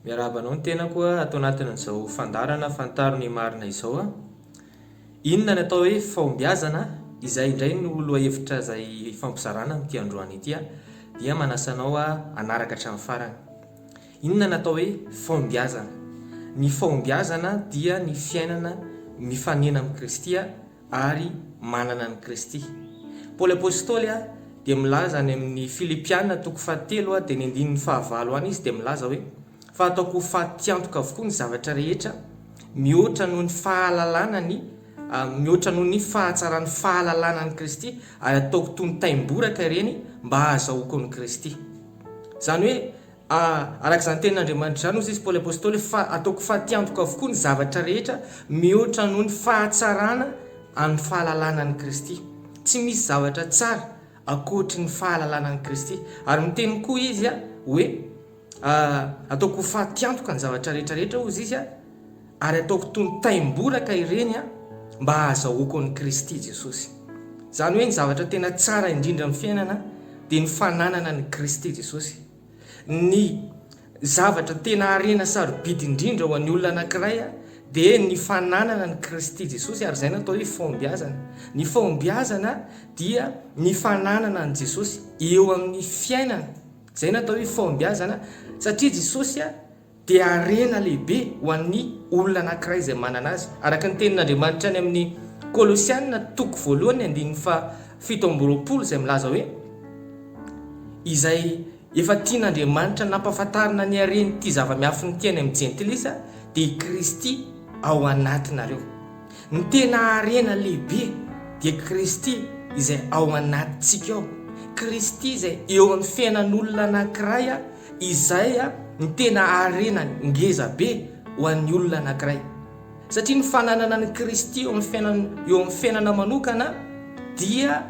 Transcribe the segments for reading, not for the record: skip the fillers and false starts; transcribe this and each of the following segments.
Miarahaba anao ny tenako ato anatin'izao fandaharana Fantaro ny marina izao. Inona ny atao hoe fahombiazana? Izay indray no lohahevitra izay hifampizarana amin'ity androany ity dia manasa anao hanaraka hatramin'ny farany. Inona ny atao hoe fahombiazana? Ny fahombiazana dia ny fiainana mifanena amin'i Kristy ary manana an'i Kristy. Paoly Apostoly dia milaza any amin'ny Filipiana toko fahatelo dia ny andininy fahavalo any izy dia milaza hoe, Fa ataoko ho fatiantoka avokoa ny zavatra rehetra mihoatra noho ny fahalalana ny mihoatra noho ny fahatsaran'ny fahalalana an'i Kristy ary ataoko toy ny taim-boraka ireny mba hahazahoako an'i Kristy. Izany hoe araka izany tenin'Andriamanitra izany hozy izy Paoly Apostoly hoe fa ataoko fatiantoka avokoa ny zavatra rehetra mihoatra noho ny fahatsarana amin'ny fahalalana an'i Kristy. Tsy misy zavatra tsara ankoatry ny fahalalana an'i Kristy. Ary miteny koa izy hoe Ataoko ho fatiantoka ny zavatra rehetra rehetra hozy izy ary ataoko toy ny taim-boraka ireny mba hahazahoako an'i Kristy Jesosy. Izany hoe ny zavatra tena tsara indrindra amin'ny fiainana dia ny fananana an'i Kristy Jesosy. Ny zavatra tena harena sarobidy indrindra ho an'ny olona anankiray dia ny fananana an'i Kristy Jesosy ary izay no atao hoe fahombiazana. Ny fahombiazana dia ny fananana an'i Jesosy eo amin'ny fiainana. Izay no atao hoe fahombiazana satria Jesosy dia harena lehibe ho an'ny olona anankiray izay manana azy. Araka ny tenin'Andriamanitra any amin'ny Kolosiana toko voalohany andininy faha 27 izay milaza hoe, Izay efa tian'Andriamanitra nampahafantarina ny haren'ity zava-miafina ity any amin'ny Jentilisa dia i Kristy ao anatinareo. Ny tena harena lehibe dia Kristy izay ao anatintsika ao. Kristy izay eo amin'ny fiainan'olona anankiray izay ny tena harena ngeza be ho an'ny olona anankiray. Satria ny fananana an'i Kristy eo amin'ny fiainana eo amin'ny fiainana manokana dia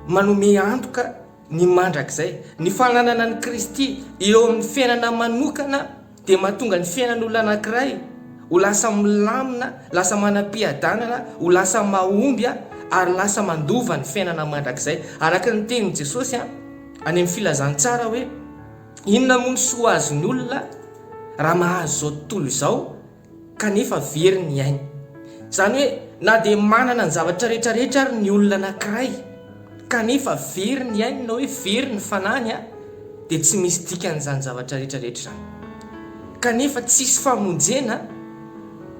manome antoka ny mandrakizay. Ny fananana an'i Kristy eo amin'ny fiainana manokana dia mahatonga ny fiainan'olona anankiray ho lasa milamina, lasa manam-piadanana, ho lasa mahomby ary lasa mandova ny fiainana mandrakizay. Araka ny tenin'i Jesosy any amin'ny filazantsara hoe, Inona moa ny soa azon'ny olona raha mahazo izao tontolo izao kanefa very ny ainy. Izany hoe na dia manana ny zavatra rehetra rehetra ary ny olona anankiray kanefa very ny ainy na hoe very ny fanahiny dia tsy misy dikany izany zavatra rehetra rehetra izany. Kanefa tsisy famonjena,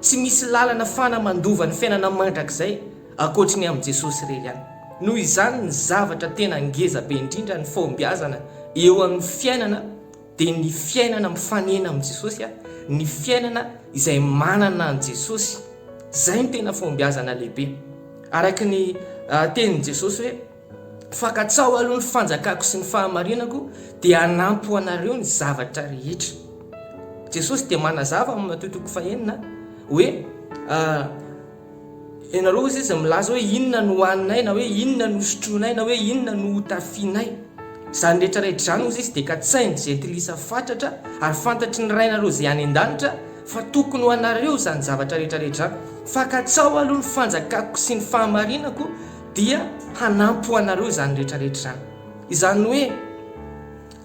tsy misy lalana afahana mandova ny fiainana mandrakizay ankoatry ny amin'i Jesosy irery ihany. Noho izany ny zavatra tena ngeza be indrindra ny fahombiazana eo amin'ny fiainana dia ny fiainana mifanena amin'i Jesosy, ny fiainana izay manana an'i Jesosy. Izay no tena fahombiazana lehibe. Araka ny tenin'i Jesosy hoe, Fa katsaho aloha ny fanjakako sy ny fahamarinako, dia hanampy ho anareo ny zavatra rehetra. Jesosy dia manazava amin'ny Matio toko fahenina hoe, Ianareo hozy izy milaza hoe inona no hohaninay na hoe inona no hosotroinay na hoe inona no hotafianay. Izany rehetra rehetra izany hozy izy dia katsahin'ny jentilisa fatratra ary fantatry ny Rainareo izay any an-danitra fa tokony ho anareo izany zavatra rehetra rehetra izany. Fa katsaho aloha ny fanjakako sy ny fahamarinako dia hanampy ho anareo izany rehetra rehetra izany. Izany hoe.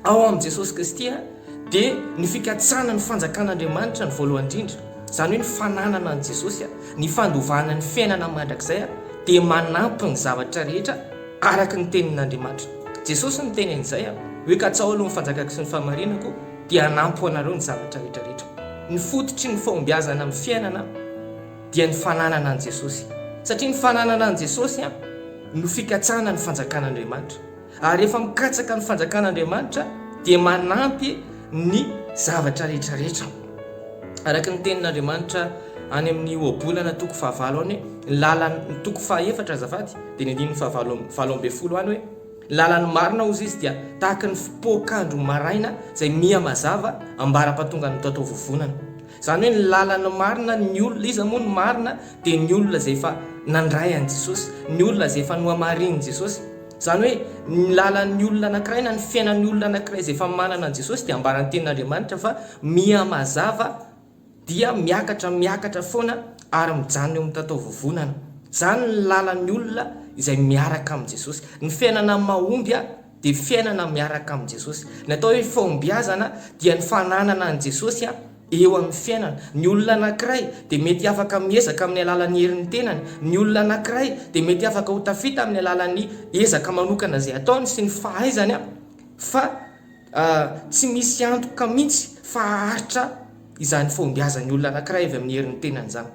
Ao amin'i Jesosy Kristy dia ny fikatsahana ny fanjakan'Andriamanitra no voalohany indrindra, izany hoe ny fananana an'i Jesosy, ny fandovana ny fiainana mandrakizay dia manampy ny zavatra rehetra araka ny tenin'Andriamanitra. Jesosy niteny an'izay hoe katsaho aloha ny fanjakako sy ny fahamarinako dia hanampy ho anareo ny zavatra rehetra rehetra. Ny fototry ny fahombiazana amin'ny fiainana dia ny fananana an'i Jesosy. Satria ny fananana an'i Jesosy no fikatsahana ny fanjakan'Andriamanitra. Ary rehefa mikatsaka ny fanjakan'Andriamanitra dia manampy ny zavatra rehetra rehetra. Araka ny tenin'Andriamanitra any amin'ny ohabolana toko fahavalo any hoe ny lalan'ny toko fahaefatra azafady dia ny andininy fahavalo 18 any hoe ny lalan'ny marina hozy izy dia tahaka ny fipoak'andro maraina izay miha mazava ambara-pahatongan'ny mitatao-vovonana. Izany hoe ny lalan'ny marina, ny olona, iza moa no marina? Dia ny olona izay efa nandray an'i Jesosy, ny olona izay efa nohamarinin'i Jesosy. Izany hoe ny lalan'ny olona anankiray na ny fiainan'ny olona anankiray izay efa manana an'i Jesosy dia ambaran'ny tenin'Andriamanitra fa miha-mazava dia miakatra miakatra foana ary mijanona eo amin'ny tataovovonana. Izany ny lalan'ny olona izay miaraka amin'i Jesosy. Ny fiainana mahomby. dia fiainana miaraka amin'i Jesosy. Ny atao hoe fahombiazana dia ny fananana an'i Jesosy eo amin'ny fiainana. Ny olona anankiray dia mety afaka miezaka amin'ny alalan'ny herin'ny tenany. Ny olona anankiray dia mety afaka ho tafita amin'ny alalan'ny ezaka manokana izay ataony sy ny fahaizany fa tsy misy antoka mihitsy fa haharitra izany fahombiazan'ny olona anankiray avy amin'ny herin'ny tenany izany.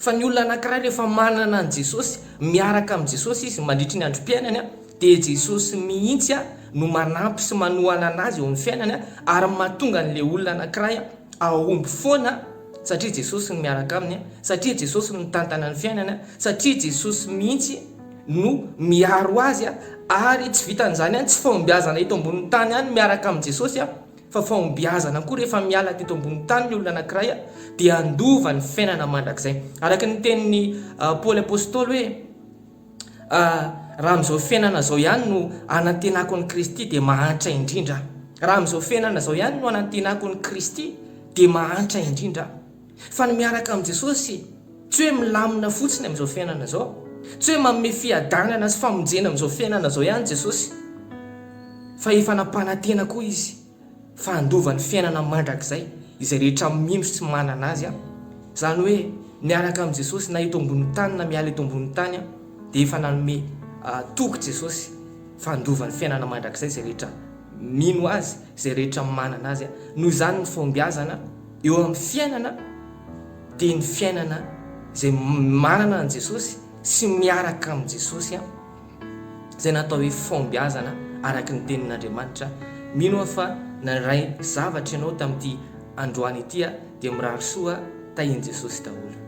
Fa ny olona anankiray rehefa manana an'i Jesosy, miaraka amin'i Jesosy izy mandritry ny androm-piainany, dia Jesosy mihitsy no manampy sy manohana anazy eo amin'ny fiainany ary mahatonga an'ilay olona anankiray hahomby foana satria Jesosy no miaraka aminy, satria Jesosy no mitantana ny fiainany, satria Jesosy mihitsy no miaro azy ary tsy vitan'izany ihany, tsy fahombiazana eto ambonin'ny tany ihany miaraka amin'i Jesosy Fa fahombiazana koa rehefa miala teto ambony tany ny olona anankiray dia handova ny fiainana mandrakizay. Araka ny tenin'i Paoly Apostoly hoe, Raha amin'izao fiainana izao ihany no anantenako an'i Kristy dia mahantra indrindra aho. Raha amin'izao fiainana izao ihany no anantenako an'i Kristy dia mahantra indrindra aho. Fa ny miaraka amin'i Jesosy tsy hoe milamina fotsiny amin'izao fiainana izao, tsy hoe manome fiadanana sy famonjena amin'izao fiainana izao ihany Jesosy, fa efa nampanantena koa Izy fa handova ny fiainana mandrakizay izay rehetra mino sy manana Azy. Izany hoe miaraka amin'i Jesosy na eto ambonin'ny tany na miala eto ambonin'ny tany dia efa nanome toky Jesosy fa handova ny fiainana mandrakizay izay rehetra mino Azy, izay rehetra manana Azy. Noho izany ny fahombiazana eo amin'ny fiainana dia ny fiainana izay manana an'i Jesosy sy miaraka amin'i Jesosy, izay natao hoe fahombiazana araka ny tenin'Andriamanitra. Mino aho fa nandray zavatra ianao tamin'ity androany ity dia mirary soa tahian'i Jesosy daholo.